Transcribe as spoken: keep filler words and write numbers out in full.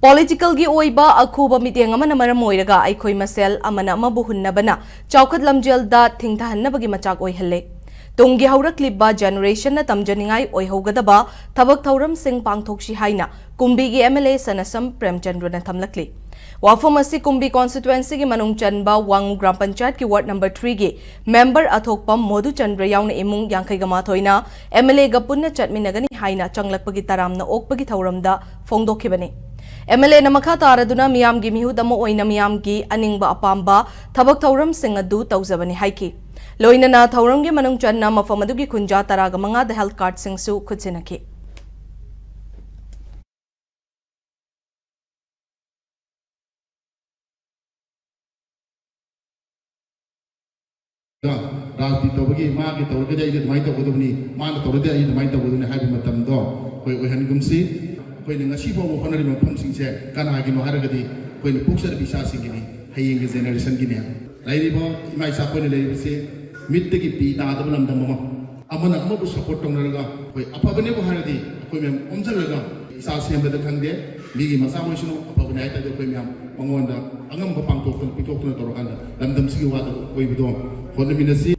ꯄꯣꯂꯤꯇꯤꯀꯦꯜꯒꯤ ꯑꯣꯏꯕ ꯑꯈꯨꯕ ꯃꯤꯠꯌꯦꯡ ꯑꯃꯅ ꯃꯔꯝ ꯑꯣꯏꯔꯒ ꯑꯩꯈꯣꯏ ꯃꯁꯦꯜ ꯑꯃꯅ ꯑꯃꯕꯨ ꯍꯨꯟꯅꯕꯅ ꯆꯥꯎꯈꯠ ꯂꯝꯖꯦꯜꯗ ꯊꯤꯡꯊꯍꯟꯅꯕꯒꯤ ꯃꯆꯥꯛ ꯑꯣꯏꯍꯜꯂꯦ꯫ ꯇꯨꯡꯒꯤ ꯍꯧꯔꯛꯂꯤꯕ ꯖꯦꯅꯦꯔꯦꯁꯟꯅ ꯇꯝꯖꯅꯤꯡꯉꯥꯏ ꯑꯣꯏꯍꯧꯒꯗꯕ ꯊꯕꯛ ꯊꯧꯔꯝꯁꯤꯡ ꯄꯥꯡꯊꯣꯛꯁꯤ ꯍꯥꯏꯅ ꯀꯨꯝꯕꯤꯒꯤ MLA ꯁꯅꯥꯁꯝ ꯄ꯭ꯔꯦꯝꯆꯟꯗ꯭ꯔꯅ ꯊꯝꯂꯛꯂꯤ꯫ ꯋꯥꯐꯝ ꯑꯁꯤ ꯀꯨꯝꯕꯤ ꯀꯣꯟꯁꯇꯤꯇ꯭ꯋꯦꯟꯁꯤꯒꯤ ꯃꯅꯨꯡ ꯆꯟꯕ ꯋꯥꯉꯨ ꯒ꯭ꯔꯥꯝ ꯄꯟꯆꯥꯌꯠꯀꯤ ꯋꯥꯔꯗ ꯅꯝꯕꯔ ꯊ꯭ꯔꯤꯒꯤ ꯃꯦꯝꯕꯔ ꯑꯊꯣꯛꯄꯝ ꯃꯣꯗꯨꯆꯟꯗ꯭ꯔ ꯌꯥꯎꯅ ꯏꯃꯨꯡ ꯌꯥꯡꯈꯩꯒ ꯃꯥꯊꯣꯏꯅ MLAꯒ ꯄꯨꯟꯅ ꯆꯠꯃꯤꯟꯅꯒꯅꯤ ꯍꯥꯏꯅ ꯆꯪꯂꯛꯄꯒꯤ ꯇꯔꯥꯝꯅ ꯑꯣꯛꯄꯒꯤ ꯊꯧꯔꯝꯗ ꯐꯣꯡꯗꯣꯛꯈꯤꯕꯅꯤ꯫ MLAꯅ ꯃꯈꯥ ꯇꯥꯔꯗꯨꯅ ꯃꯤꯌꯥꯝꯒꯤ ꯃꯤꯍꯨꯠ ꯑꯃ ꯑꯣꯏꯅ ꯃꯤꯌꯥꯝꯒꯤ ꯑꯅꯤꯡꯕ ꯑꯄꯥꯝꯕ ꯊꯕꯛ ꯊꯧꯔꯝꯁꯤꯡ ꯑꯗꯨ ꯇꯧꯖꯕꯅꯤ ꯍꯥꯏꯈꯤ꯫ ꯂꯣꯏꯅꯅ ꯊꯧꯔꯝꯒꯤ ꯃꯅꯨꯡ ꯆꯟꯅ ꯃꯐꯝ ꯑꯗꯨꯒꯤ ꯈꯨꯟꯖꯥ ꯇꯔꯥꯒ ꯃꯉꯥꯗ ꯍꯦꯜꯊ ꯀꯥꯔꯗꯁꯤꯡꯁꯨ ꯈꯨꯠꯁꯤꯟꯅꯈꯤ꯫ ꯔꯥꯖꯅꯤꯇꯤ ꯇꯧꯕꯒꯤ ꯃꯥꯒꯤ ꯇꯧꯔꯒꯗꯤ ꯑꯩꯗꯤ ꯑꯗꯨꯃꯥꯏꯅ ꯇꯧꯒꯗꯕꯅꯤ, ꯃꯥꯅ ꯇꯧꯔꯗꯤ ꯑꯩ ꯑꯗꯨꯃꯥꯏꯅ ꯇꯧꯒꯗꯕꯅꯤ ꯍꯥꯏꯕ ꯃꯇꯝꯗꯣ ꯑꯩꯈꯣꯏ ꯑꯣꯏꯍꯟꯒꯨꯝꯁꯤ꯫ ꯑꯩꯈꯣꯏꯅ ꯉꯁꯤ ꯐꯥꯎꯕ ꯍꯣꯠꯅꯔꯤꯕ ꯃꯐꯝꯁꯤꯡꯁꯦ ꯀꯅꯥꯒꯤꯅꯣ ꯍꯥꯏꯔꯒꯗꯤ ꯑꯩꯈꯣꯏꯅ ꯄꯣꯛꯆꯔꯤꯕ ꯏꯆꯥꯁꯤꯡꯒꯤꯅꯤ, ꯍꯌꯦꯡꯒꯤ ꯖꯦꯅꯦꯔꯦꯁꯟꯒꯤꯅꯦ꯫ ꯂꯩꯔꯤꯕ ꯏꯃꯥ ꯏꯆꯥ ꯑꯩꯈꯣꯏꯅ ꯂꯩꯔꯤꯕꯁꯤ ꯃꯤꯠꯇꯒꯤ ꯄꯤ ꯇꯥꯗꯕ ꯂꯝꯗꯝ ꯑꯃ, ꯑꯃꯅ ꯑꯃꯕꯨ ꯁꯄꯣꯔꯠ ꯇꯧꯅꯔꯒ ꯑꯩꯈꯣꯏ ꯑꯐꯕꯅꯦꯕꯨ ꯍꯥꯏꯔꯗꯤ ꯑꯩꯈꯣꯏ ꯃꯌꯥꯝ ꯑꯣꯝꯁꯤꯜꯂꯒ ꯏꯆꯥ ꯁꯦꯝꯕꯗ ꯈꯪꯗꯦ, ꯃꯤꯒꯤ ꯃꯆꯥ ꯑꯣꯏꯁꯅꯨ, ꯑꯐꯕꯅꯦ ꯍꯥꯏ ꯇꯥꯔꯗꯤ ꯑꯩꯈꯣꯏ ꯃꯌꯥꯝ ꯃꯉꯣꯟꯗ ꯑꯉꯝꯕ ꯄꯥꯡꯊꯣꯛꯇꯅ ꯄꯤꯊꯣꯛꯇꯅ ꯇꯧꯔꯀꯥꯟꯗ ꯂꯝꯗꯝꯁꯤꯒꯤ ꯋꯥꯗ ꯑꯣꯏꯕꯗꯣ ꯍꯣꯠꯅꯃꯤꯟꯅꯁꯤ꯫